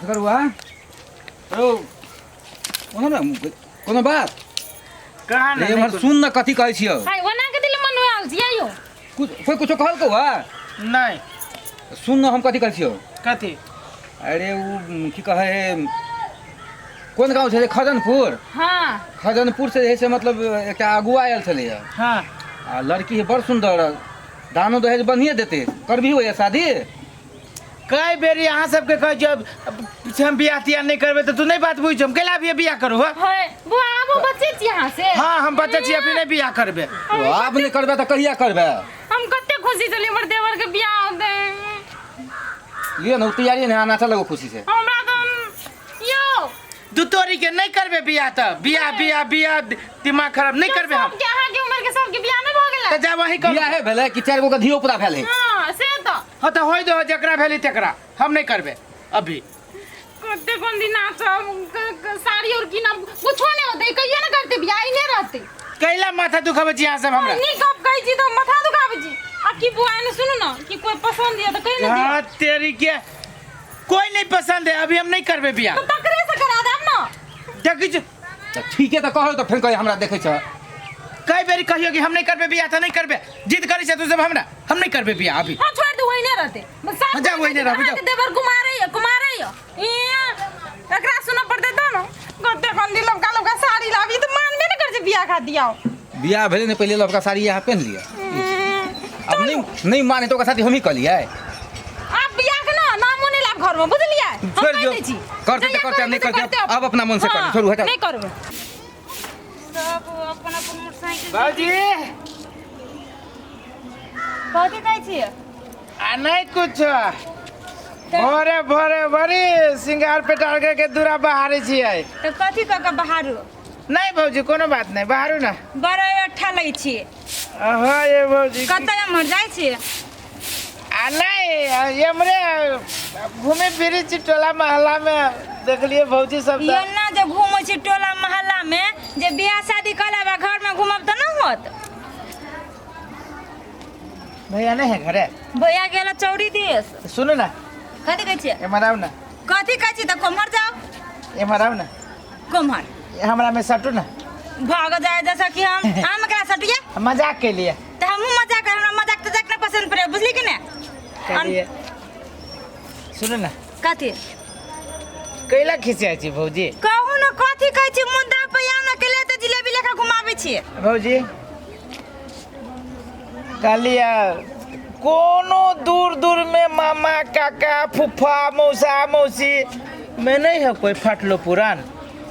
खसगरुआ रौ, कोनो ने कोनो बात। कहाँ रे एम्हर सुन न, कथी कहै छियौ। हाय, ओना के दिल मन आयल छियै यौ। कुछ कोइ कुछो कहलकौ हा? नहीं। सुन न, हम कथी कहै छियौ। कथी? अरे उ की कहै है, कोन गाँव छलै, खजनपुर? हाँ। खजनपुर से जे है से मतलब एकटा अगुआ आयल छलैया। हाँ। आ लड़की है बड़ सुंदर, दानो दहेज बढ़िए देते, करबी होइए शादी? कई बेरी अहाँ सबके कहै छियै से हम बियाह तियाह नहि करबै, तऽ तू नहि बात बुझै छौ। हम कैला अभी बियाह करू? हाँ। है बुआ, आबो बच्चे छी अहाँ से। हाँ, हम बच्चा छी, अभी नहि बियाह करबै। ओ, आब नहि करबै तऽ कहिया करबै? हम कते खुशी छलियै हमर देवर के बियाह होतै। लिअ ने, ओ तैयारी ने, नाचा लगो खुशी से। हमरा तऽ यौ दू तोरी के नहि करबै बियाह, तऽ बियाह बियाह बियाह दिमाग खराब नहि करबै हम। सबके अहाँ के उम्र के सबके बियाह नहि भऽ गेलै? तऽ जा वही कर। बियाहे भेलै कि चारि गो के धियो पुता भेलै? हाँ से तऽ। हाँ तऽ होय दो, जकरा भेलै तकरा, हम नहि करबै अभी। कते कोन दिन नाचब, साड़ी और कीनब, कुछो नहि होतै, कहियो नहि करतै बियाह, ई नहि रहतै। कैला माथा दुखाबै छी अहाँ सब हमरा? नीक गप कहै छी तऽ माथा दुखाबै छी। आ की बुआ, एने सुनू ने, कि कोई पसंद यऽ तऽ कहि ने दियौ। हाँ तेरी के कोई नहीं पसंद है, अभी हम नहीं करबे बियाह। तऽ तकरे से करा देब ने। देखी छी। तऽ ठीके तऽ कहौ, तऽ फेर कहे हमरा देखै छ। कई बेरी कहियो कि हम नहीं करबे बियाह तऽ नहीं करबे, जिद करै छै तू सब हमरा, हम नहीं करबे बियाह अभी। हाँ छोड़ दू, वही नहीं रहते। बस साफ हाँ, जा, वही नहीं रहबे, जाओ। देवर कुमारे है, कुमारे है। ई एकरा सुनऽ पड़तै तब ने। कते गंदी लबका लबका साड़ी लाबी तऽ मानबे ने कर छै बियाह खा दियाओ। बियाह भेलै ने, पहिले लबका साड़ी यहाँ पहन लिअ। अब नहीं नहीं माने तो ओकरा साथी हम ही कहलियै। आब बियाह के ना नामो नहीं लाब घर में, बुझलियै? हम छोड़ कहि दियौ। दै छी। करतै तऽ जहिया करतै, नहि करबै तऽ करतै, आब अपना मन से करतै। हाँ, छोड़ू, हटाउ। नहीं करबै। सब अपन अपन मोटरसाइकिल। बाबूजी। कथी कहै छियै? आ नहीं कुछ, भोरे भोरे बड़ी सिंगार पेटार करके दूरा बहारे छियै। तऽ कथी कऽ के बहारू? नहीं भौजी, कोनो बात नहीं, बहारू ना। बड़ा अट्ठा लै छियै। हाँ ये भौजी। कतऽ एम्हर जाइ छियै? आ नहीं, एमरे घूमे फिरे छी टोला मोहल्ला में, देखलिए भौजी सब तऽ। एना जे घूमै छी टोला मोहल्ला में, जे बियाह शादी कऽ लेब आ घर में घूमब तऽ नहि होत। भैया नहीं है घरे? भैया गेल चौरी देश। सुनू ना। कथी कहै छियै? एम्हर आउ ना। कथी कहै छी? तऽ कोम्हर जाउ? एम्हर आउ ना। कोम्हर? हमरा में सटू ना। भाग जाए जैसा कि हम एकरा सटिए। मजाक के लिए। तऽ हमहूँ मजाक, हमरा मजाक तजाक नहि पसंद पड़े, बुझली कि नहि? कहलिए सुनू ना। कथी? कैला खिसियाइ छी भौजी? कहू ने कथी कहै छी, मुद्दा पे आउ ने, केले तऽ जिलेबी लेखा घुमाबै छियै। भौजी कहलिए कोनो दूर दूर में मामा काका फूफा मौसा मौसी में नहीं है कोई फटलो पुरान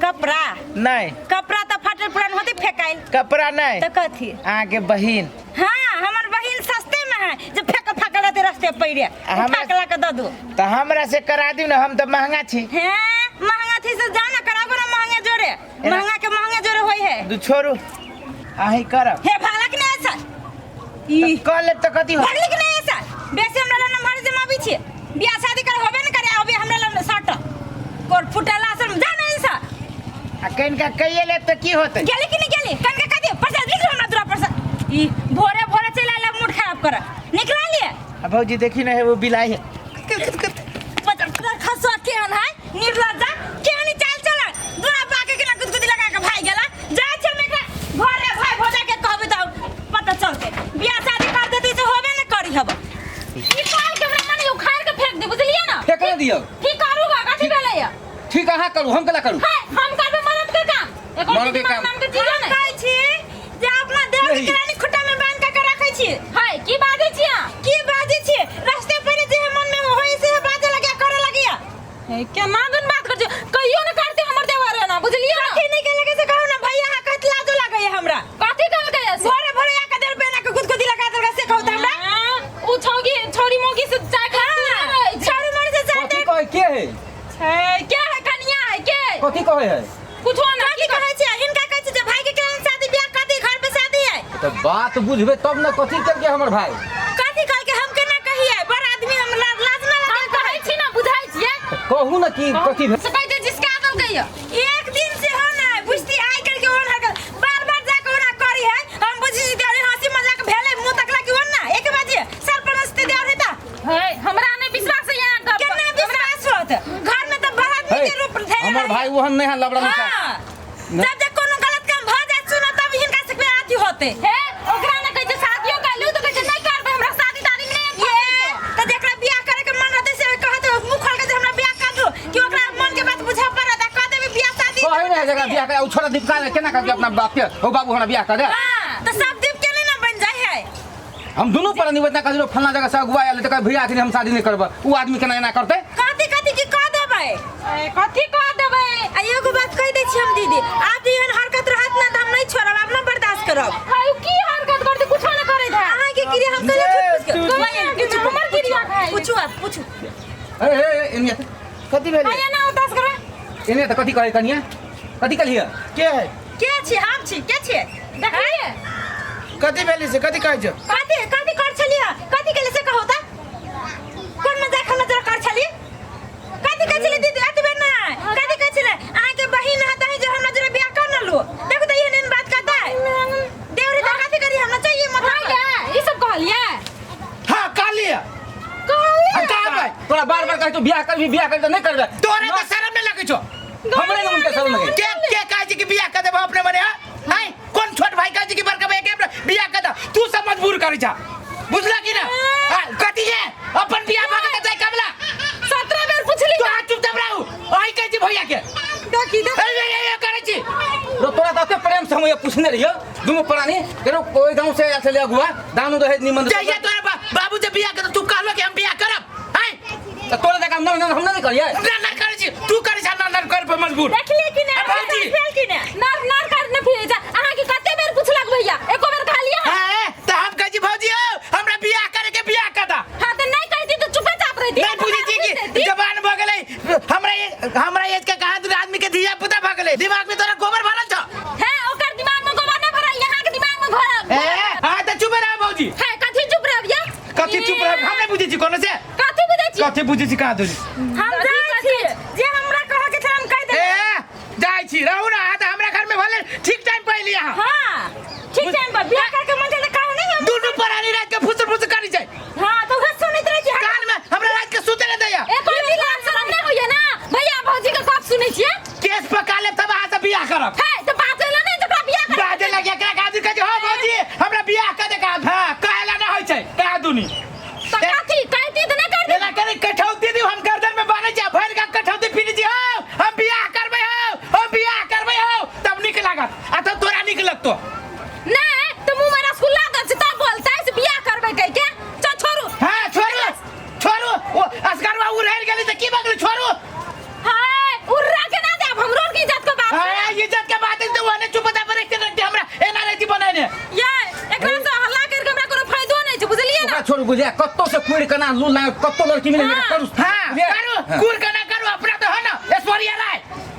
कपड़ा? नहीं। कपड़ा तऽ फटल पुरान होते फेकाइल। कपड़ा नहीं। तऽ कथी? अहाँके बहिन। हाँ, हमर बहिन सस्ते में है, जे फेक फाकल रहते रास्ते पैरे हमरा उठा के ला के दऽ दू। तऽ हमरा से करा दियौ ने, हम तऽ महंगा छी। हैं, महंगा थी से जाओ ना कराबो ना महंगे जोड़े, महंगा के महंगे जोड़े होई है। दू छोड़ू, अहीं करब। हे भागला कि नहीं ऐसा? ई कऽ लेब तऽ कथी हो? भागली कि नहीं ऐसा? बेसी हमरा लग नम्हर जमाबी छी, बियाह शादी कर होबे न करे, अभी हमरा लग सट कोर फुटला से जा नहीं ऐसा। आ कनिका कहिए लेब तऽ की होतै? गेली कि नहीं गेली? कनिका कह दियो पैसा निकलो हमरा दूरा पर से। ई भोरे भोरे चलि आयल मूड खराब कर निकला लिए। आ भौजी देखी ना, है वो बिलाई है। खसुआ केहन है निर्लज्जा, केहन ई चाल चलन, दूरा बाके केना गुदगुदी लगा के भागि गेला। जाइ छै हम एकरा घरे भाइ भौजा के कहबै तऽ पता चलतै। बियाह शादी कर देती से होबे ने करी हब। ई कॉल के हमरा मने उखाड़ के फेंक दे, बुझलियै ना? फेंक ने दियौ। की करू बा, कथी भेलै या? ठीक अहाँ करू, हम केला करू? हाय, हम करबै मरद के काम। एकर मरद के काम। नाम के चीज हम नै। कहै छी जे अपना देह के नहीं। केरानी खुट्टा में बांध के रखै छी। हाय, की बाजै छी अहाँ? की बाजै छी? रास्ते पर जे मन में होय से बाजे लगिया करे लगिया। हे, केना दुन बात कर छी? कहियो ने करते हमर देवर ना, बुझलियै ना? कथी नहीं केलकै से कहू ना भैया, अहाँ कहत लाजो लागैया हमरा। कथी कहलकै से? भोरे भोरे आके देल पे ना के गुदगुदी लगा देलकै से कहू त हमरा। हाँ, उ छौगी छौरी मौगी से चाय खा। हाँ, छौरी मोरी से चाय कथी दे। कहै के है? छै के है, कनिया है के? कथी कहै है? कुछो ना। कथी कहै छी? हिनका कहै छी जे भाई के केहन शादी बियाह कर दी, घर पे शादी है। तऽ बात बुझबै तब ने, कथी केलकै हमर भाई? कथी कहलकै हम केना कहियै, बड़ आदमी हम लाज ना हम लगे। कहै छी ना, बुझाइ छियै। कहू ने कि कथी भेल? से कहै छै जिसका देलकै या। एक दिन से हो ना बुझती आइ काल्हि के ओहन हरकत बार बार जाके ओना करी है, हम बुझी छी अरे हंसी मजाक भेलै मुंह तकला कि ओन ना एक बजे सर पर मस्ती दे रहे ता। है, हमरा नहि विश्वास है यहाँ गप। केना विश्वास होत? घर में तऽ भाई ओहन नहीं है लबड़ा लुचा। हाँ। जब जब कोनो गलत काम भ जाए सुनो तब हिनका से अथी होते। हे ओकरा ने कहै छै शादियो कैलू तो कहै छै नहीं करबै हमरा शादी तादी में नहीं ये त जेकरा बियाह करे के मन रहते से कहत मुंह खोल के जे हमरा बियाह कर दो कि ओकरा मन के बात बुझा पड़त आ कह देबे बियाह शादी। कहै नहीं है जकरा बियाह करे, उ छोड़ा दीपका ने केना करके अपना बाप के हो बाबू हमरा बियाह कर दे। हां त सब दीप के नहीं ना बन जाए है। हम दुनू पर निवेदन कर फलना जगह से अगुआ आयल त भैया अखनी हम शादी नहीं करब, उ आदमी केना एना करतै? कथी कथी की कह देबै? कथी कह देबै? आ एगो बात कह दै छी हम दीदी, आब जे एहन हरकत रहत ना त हम नहीं छोड़ब, आब ना बर्दाश्त करब। हाय की हरकत करतै? कुछो ना करैत है। अहाँ के क्रिया हम कहियो झूठ फूस के तू हमर क्रिया खाइ। पूछू आप पूछू। ए ए एने कथी भेलै? आया ना उदास करे एने त कथी कहै कनिया? कथी कहलियै? के है? के छी हम छी के छी? देखलियै कथी भेलै से कथी कहै छौ? कथी कथी कर छलियै? कथी केले से कहू त? कोन मजाक हम जरा कर छलियै? कथी कहै छलियै दीदी? एतबे नै कथी कहै छलियै? अहाँ के बहिन है तही जे हमरा जरा बियाह कर न लू। देखू त एहन एहन बात कहता है। देवरी त कथी करी हमरा चाहिए मतलब। हां ई सब कहलियै? हां कहलियै। कहलियै कहबै। तोरा बार बार कहै तू बियाह करबी बियाह करबी त नहीं करबे। तोरा त शरम नै लगै छौ? हमरे ने उनके शरम लगे। के के कहै छै कि बियाह कर देबो अपने मने? हां कोन छोट भाई कहै छै कि बड़का भाई के बियाह कर दे? तू सब मजबूर करै छा, बुझला कि ना? हां कथी है अपन बियाह भऽ गेल त जाय कमला। 17 बेर पुछली। तो हाथ चुपचाप रहू। आई कहै छी भैया के देखी देख ए ए ए करै छी। रो तोरा त अते प्रेम से हम ये पूछने रहियो दुनू प्राणी केनो कोई गांव से आयल छलै अगुआ दानु दहेज निमन जइया तोरा बाबू जे बियाह कर तू कहलो कि हम बियाह करब। हां त तोरा जकाँ न न हम नहीं करियै। ना ना करै छी तू करै छा ना ना कर पर मजबूर। देखलियै कि ना? ए, भौजी। भेल कि ना? नर नर कर न फिरे जा। अहाँ के कते बेर पुछलक भैया? एको बेर कहलियै? हां त हम कहै छी भौजी हो हमरा बियाह करे के बियाह कर दा। हां त नहीं कहती त चुपचाप रहती। नहीं बुझै छी कि जवान भ गेलै हमरा हमरा एज के कहाँ दूर आदमी के धिया पुता भ गेलै। दिमाग में तोरा गोबर भरल छौ? हां ओकर दिमाग में गोबर नहीं भरल, यहाँ के दिमाग में भरल। ए हां त चुप रह भौजी। हां कथी चुप रहब या? कथी चुप रहब? हम नहीं बुझै छी कोनो से। कथी बुझै छी? कथी बुझै छी कहाँ दूर? हम जाइ छी जे हमरा कह के छल हम कह देबै। ए जाइ छी रहू ना त हमरा घर में भले ठीक टाइम पर अइली अहाँ। हां ठीक टाइम पर बियाह करके मन छै त कहू नहीं हम। दुनू प्राणी रात के फुसर फुसर करै छै। हां त उहे सुनैत रहै छी। कान में हमरा रात के सुते नै दैया। ए कोई भी लाज शरम नहीं होइया ना भैया भौजी के गप सुनै छियै? केस पका लेब तब अहाँ से बियाह करब। हे त बात एला नै जकरा बियाह करब। बाजे लगे एकरा काजू कहै छै हो भौजी हमरा बियाह कर दे कहा। हां कहेला ना होइ छै कहा दुनी। त कथी कहती त नै कर दे। एना करे कठौती दियौ हम गर्दन में बान्है छी भरि के कठौती पीने छी हो हम बियाह करबै हो हम बियाह करबै हो तब नीक लागत आ तब तोरा नीक लगतो। नै त मुंह में रसगुल्ला द छै तब बोलतै से बियाह करबै कह के। चल छोड़ू। हां छोड़ू छोड़ू ओ असगरवा उड़ैल गेली त की भऽ गेलै छोड़ू। हाय उर्रा के ना देब हमरो के इज्जत के बात। हां इज्जत के बात है त ओने चुप दा पर रखते रखते हमरा एना रहती बनाने। ये एकरा से हल्ला करके हमरा कोनो फायदो नै छै बुझलियै ना? ओकरा छोड़ू बुझिया कत्तो से कुड़ कना लू ना कत्तो लड़की मिले हाँ। करू। हां करू कुड़ कना करू अपना तो है ना ऐश्वर्या राय।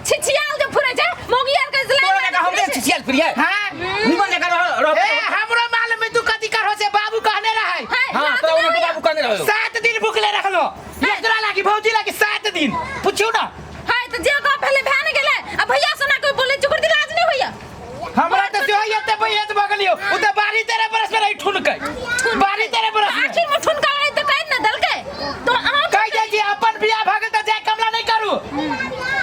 छिछियाल जे फुरै छै मोगियाल के तोरा जकाँ हम नहि छिछियाल फिरियै। हां निमन जकाँ रह ए हमरो मालूम है तू कथी करहो से बाबू कहने रहै। हां तोरा ओने बाबू कहने रहै। 7 दिन भुखले रखलो एकरा लागी भौजी लागी 7 दिन पूछियो ना। हाय त जे गप भेलै भए ने गेलै आ भैया सोना कोई बोले चुकुर दिलाज नहीं होइया। हमरा त सेहो एते पैसा भऽ गेलियो उ त 12-13 बरस में रही ठुनकै 12-13 बरस में। आखिर में ठुनका रही त कहि ने देलकै तो अहाँ कहि जाइ छी अपन बियाह भऽ गेल त जाय कमला नहीं करू।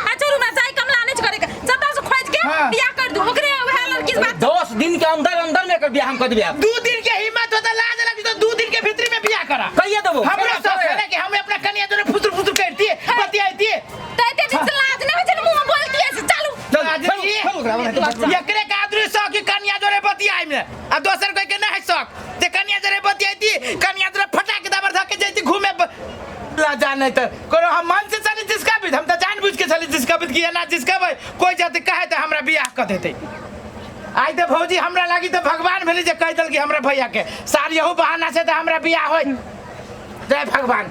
आ छोड़ू ना जाय कमला नहीं करे के जतऽ से खोज के हाँ। बियाह कर दू ओकरे वएह लड़की से बात। 10 दिन के अंदर अंदर में एकर बियाह हम कर देबै। 2 दिन के हिम्मत होता लाज लगी तो 2 दिन के भीतरी में बियाह करा। कहिए देबो हमरा सब है कि हम अपना कनिया जोरे फुसुर फुसुर करती बतियाती। त एते दिन से लाज नहीं होइ छै ने मुंह में बोलती है से चलू। चल चल चल ओकरा बना। एकरे के आदमी शौक कि कनिया जोरे बतियाई में आ दोसर कोई के नहीं है शौक जे कनिया जोरे बतियाती कनिया जोरे फटा के दबर धके जैती घूमे ला जान नहीं त कोनो हम मन से चली जिसका भी हम त जान बुझ के चली जिसका भी कि ना जिसका भाई कोई जाते कहे त हमरा बियाह कर देते। आई त भौजी हमरा लागी त भगवान भेली जे कह दल कि हमरा भैया के सार यहू बहाना से त हमरा बियाह होई। जय भगवान।